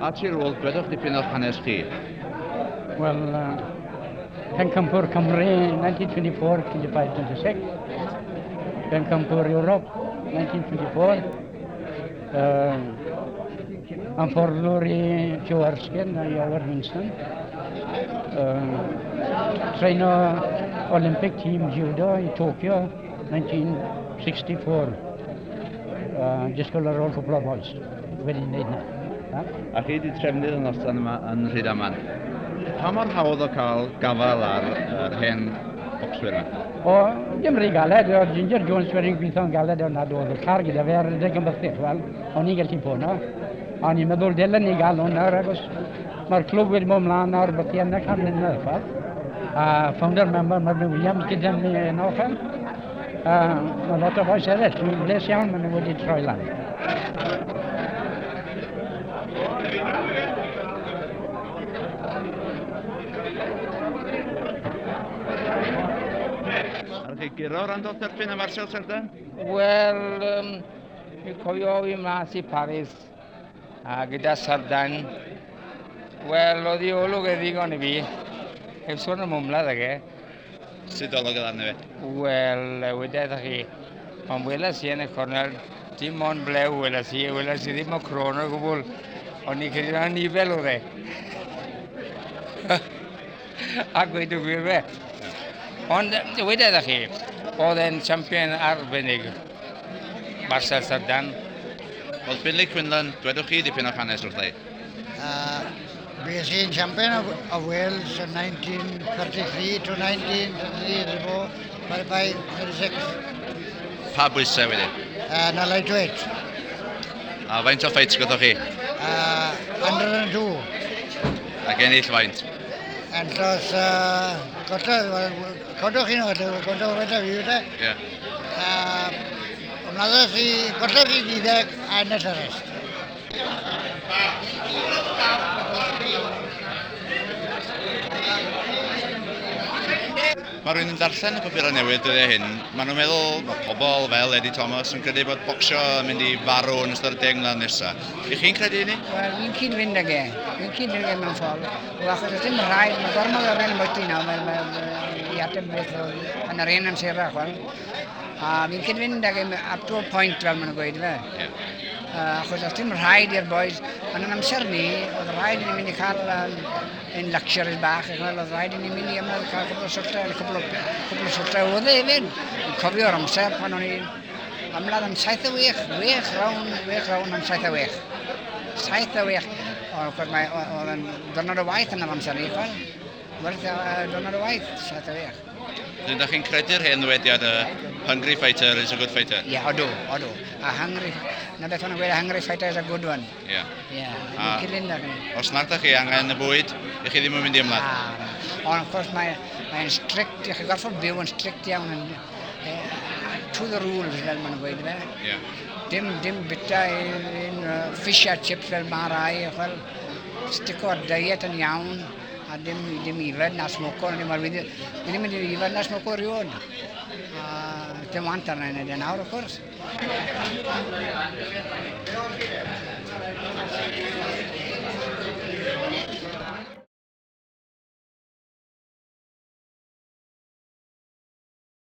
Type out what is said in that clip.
A ti rôl, dwedwch dipyn o'ch hanes chi. Wel, Pencampwr Cymru 1924, 25, 26. Pencampwr Ewrop 1924. Anfforddwr i Joe Erskine a i Owen Winston. Traino Olympic Team Judo i Tokyo 1964. Disgwyl ar ôl cwpl o boys wedi wneud na. A chi di trefnu'r noson yma yn Rhydaman. Pa mor hawdd o cael gafael ar yr hen bocswyr yma? O, dim rhy galed, oedd Ginger Jones wedi gweithio'n galed o'n nad oedd y car gyda fe ar rhedeg yn bythig, wel, o'n i'n gallu ffono. A o'n i'n meddwl dylen ni gael hwn nawr, achos mae'r clwb wedi bod mlaen nawr beth i yna can mlynedd, chwel. A founder member Mervyn Williams gyda ni yno, chwel. A mae lot o bois eraill, dwi'n bles iawn maen nhw wedi troi lan. Ar chi guro Randolph Turpin a Marcel Cerdan? Wel, fi'n cofio fi mas i Paris a gyda Sardan. Wel, oedd i olwg e ddigon i fi. Heb sôn am ymladd ag e. Sut olwg oedd arno fe? Wel, wedodd chi, ond weles i yn y cornel, dim ond blew weles i, weles i ddim o cron o gwbl, ond ni'n credu na nifel oedd e. A gweud y gwir fe. Ond wedodd chi, oedd e'n champion arbennig, Marcel Cerdan. Wel, Finlay Quinlan, dwedwch chi dipyn o'ch hanes wrtha i. Bues i'n champion of Wales in 1933 to 1934, 35, 36. Pa bwysau wedyn? Na lightweight. A faint o fights gyda chi? 102. Ac ennill faint? Enllos, gollodd, wel, codwch chi nhw, codwch fe fi, fe. Ie. Ymladdes i, gollodd i ddeuddeg a ennill y rest. Mae rhywun yn darllen y papurau newydd dyddiau hyn, maen nhw'n meddwl, mae pobl fel Eddie Thomas yn credu bod bocsio yn mynd i farw yn ystod y 10 mlynedd nesaf. Ych chi'n credu hynny? Wel, fi'n cyd-fynd ag e. Fi'n cyd-fynd ag e mewn ffordd. Wel, achos oes dim rhaid, mae gormod o arian ymwyty nawr, mae, mae, mae, i ateb beth oedd yn yr un amserach, wel. A fi'n cyd-fynd ag e up to a point, fel maen nhw'n gweud, fe. Yeah. Achos oedd dim rhaid i'r boys, ond yn amser ni, oedd rhaid i ni mynd i cael ein luxuries bach, eich oedd rhaid i ni mynd i ymlaen cael cwbl o swltau, cwbl o, cwbl o swltau oedd e hefyd. Yn cofio'r amser pan o'n i'n ymladd am 7 a 6, 6 round, 6 round am 7 a 6. 7 a 6. Ond, wrth mae, oedd yn dyrnod o waith yn yr amser ni, chwel. Werth dyrnod o waith, 7 a 6. Wedyn, da chi'n credu'r hen ddywediad y hungry fighter is a good fighter? Ie, yeah, odw, odw. A hungry, na beth o'n gweud, a hungry fighter is a good one. Ie. Ie, yeah, cyd-fynd ag hynny. Os nad ydych chi angen y bwyd, ych chi ddim yn mynd i ymladd. Na, ond of course mae'n mae strict, ych chi gorfod byw yn strict iawn yn, to the rules fel maen nhw'n gweud fe. Ie. Dim bita un fish a chips fel mae rai, fel stick o'r diet yn iawn, a dim ifed na smoco, dim, wel, fi ddim mynd i ifed na smoco rioed. A dim want arna i wneud e nawr, of course.